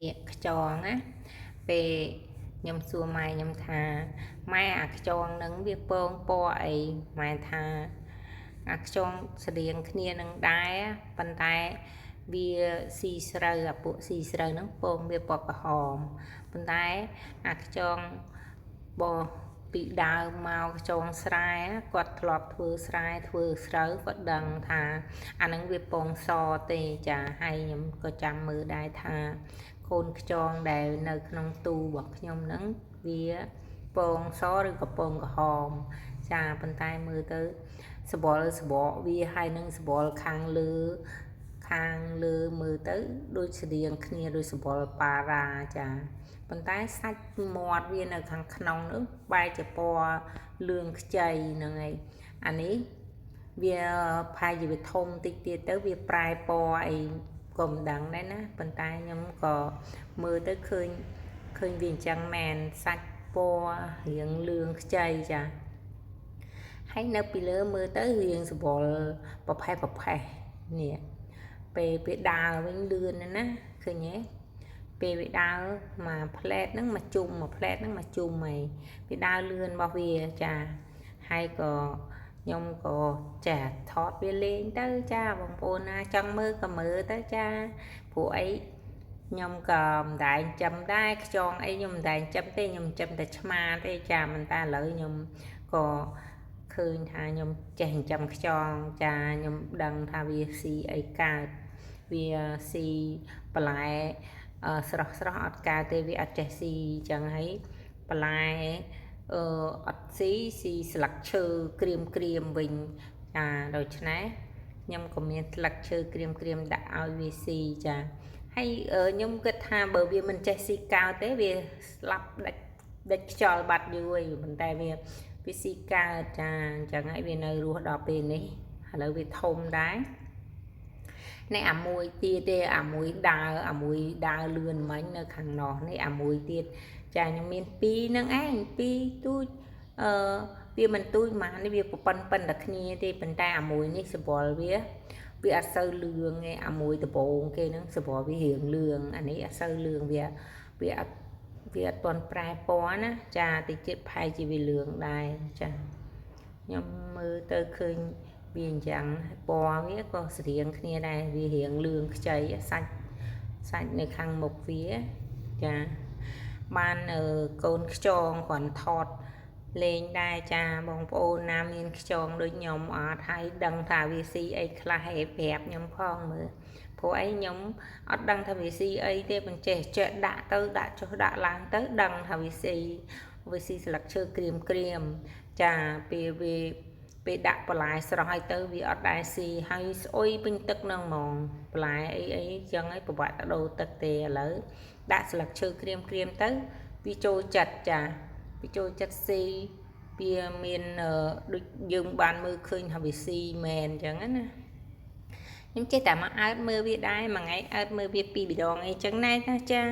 នេះខ្យងណាពេលខ្ញុំសួរម៉ែខ្ញុំថាម៉ែអាខ្យងនឹងវាពងពណ៌អីម៉ែថាអាខ្យងស្តៀងគ្នានឹងដែរប៉ុន្តែវាស៊ីស្រូវអាពួកស៊ីស្រូវហ្នឹងពងវាពណ៌ក្រហមប៉ុន្តែអាខ្យងបោះពីដើមមកខ្យងស្រែគាត់ធ្លាប់ធ្វើស្រែធ្វើស្រូវគាត់ដឹងថាអាហ្នឹងវាពងសទេចាហើយខ្ញុំក៏ចាំមើលដែរថា កូនខ្យងដែលនៅក្នុងទូរបស់ខ្ញុំហ្នឹងវាពងសឬក៏ពងក្រហមចាប៉ុន្តែមើលទៅសបល់សបកវាហើយនឹងសបល់ខាងលើខាងលើមើលទៅដូចស្តៀងគ្នាដូចសបល់ប៉ារ៉ាចាប៉ុន្តែសាច់មាត់វានៅខាងក្នុងនោះបែរជាពណ៌លឿងខ្ចីហ្នឹងឯងអានេះវាផាយជាវាធំតិចទៀតទៅវាប្រែពណ៌អីក៏មិនដឹងដែរណាប៉ុន្តែខ្ញុំក៏មើលទៅឃើញឃើញវាអញ្ចឹងមែនសាច់ពណ៌រៀងលឿងខ្ចីចាហើយនៅពីលើមើលទៅរៀងសវលប្រផេះប្រផេះនេះពេលវាដើរវិញលឿនណាស់ណាឃើញទេពេលវាដើរមួយផ្លែតហ្នឹងមកជុំមួយផ្លែតហ្នឹងមកជុំហើយវាដើរលឿនរបស់វាចាហើយក៏ខ្ញុំក៏ចាថតវាលេងទៅចាបងប្អូនណាចង់មើលក៏មើលទៅចាព្រោះអីខ្ញុំក៏មិនដែលចិញ្ចឹមដែរខ្យងអីខ្ញុំមិនដែលចិញ្ចឹមទេខ្ញុំចិញ្ចឹមតែឆ្មាទេចាមិនតែឥឡូវខ្ញុំក៏ឃើញថាខ្ញុំចេះចិញ្ចឹមខ្យងចាខ្ញុំដឹងថាវាស៊ីអីកើតវាស៊ីបន្លែស្រស់ស្រស់អត់កើតទេវាអត់ចេះស៊ីអញ្ចឹងហើយបន្លែអឺអត់ស៊ីស៊ីស្លឹកឈើក្រៀមក្រៀមវិញចាដូច្នេះខ្ញុំក៏មានស្លឹកឈើក្រៀមក្រៀមដាក់ឲ្យវាស៊ីចាហើយខ្ញុំគិតថាបើវាមិនចេះស៊ីកើតទេវាស្លាប់ដាច់ដាច់ខ្យល់បាត់យូរហើយប៉ុន្តែវាវាស៊ីកើតចាអញ្ចឹងហើយវានៅរស់ដល់ពេលនេះឥឡូវវាធំដែរនេះអាមួយទៀតទេអាមួយដើរអាមួយដើរលឿនមិញនៅខាងនោះនេះអាមួយទៀតចាខ្ញុំមានពីរហ្នឹងឯងពីរទូចអឺវាមិនទូចហ្មងនេះវាប្រប៉ុនប៉ុនតែគ្នាទេប៉ុន្តែអាមួយនេះសបល់វាវាអត់សូវលឿងទេអាមួយដបងគេហ្នឹងសបល់វារៀងលឿងអានេះអត់សូវលឿងវាវាអត់វាអត់ទាន់ប្រែពណ៌ណាចាតិចទៀតផែជាវាលឿងដែរចាខ្ញុំមើលទៅឃើញវាអញ្ចឹងពណ៌វាក៏ស្រៀងគ្នាដែរវារៀងលឿងខ្ចីសាច់សាច់នៅខាងមុខវាចាបានកូនខ្យងគ្រាន់ថតលេងដែរចាបងប្អូនណាមានខ្យងដូចខ្ញុំអត់ហើយដឹងថាវាស៊ីអីខ្លះហើយប្រាប់ខ្ញុំផងមើលព្រោះអីខ្ញុំអត់ដឹងថាវាស៊ីអីទេបញ្ចេះចេះដាក់ទៅដាក់ចុះដាក់ឡើងទៅដឹងថាវាស៊ីវាស៊ីស្លឹកឈើក្រៀមក្រៀមចាពេលវាពេលដាក់បន្លែស្រស់ឲ្យទៅវាអត់ដែរស៊ីហើយស្អុយពេញទឹកហ្នឹងហ្មងបន្លែអីអីចឹងហើយពិបាកទៅដូរទឹកទេឥឡូវដាក់ស្លឹកឈើក្រៀមក្រៀមទៅវាចូលចិត្តចាវាចូលចិត្តស៊ីវាមានដូចយើងបានមើលឃើញថាវាស៊ីមែនអញ្ចឹងណាខ្ញុំចេះតែមកអើតមើលវាដែរមួយថ្ងៃអើតមើលវាពីរដងអីចឹងណែតាចា។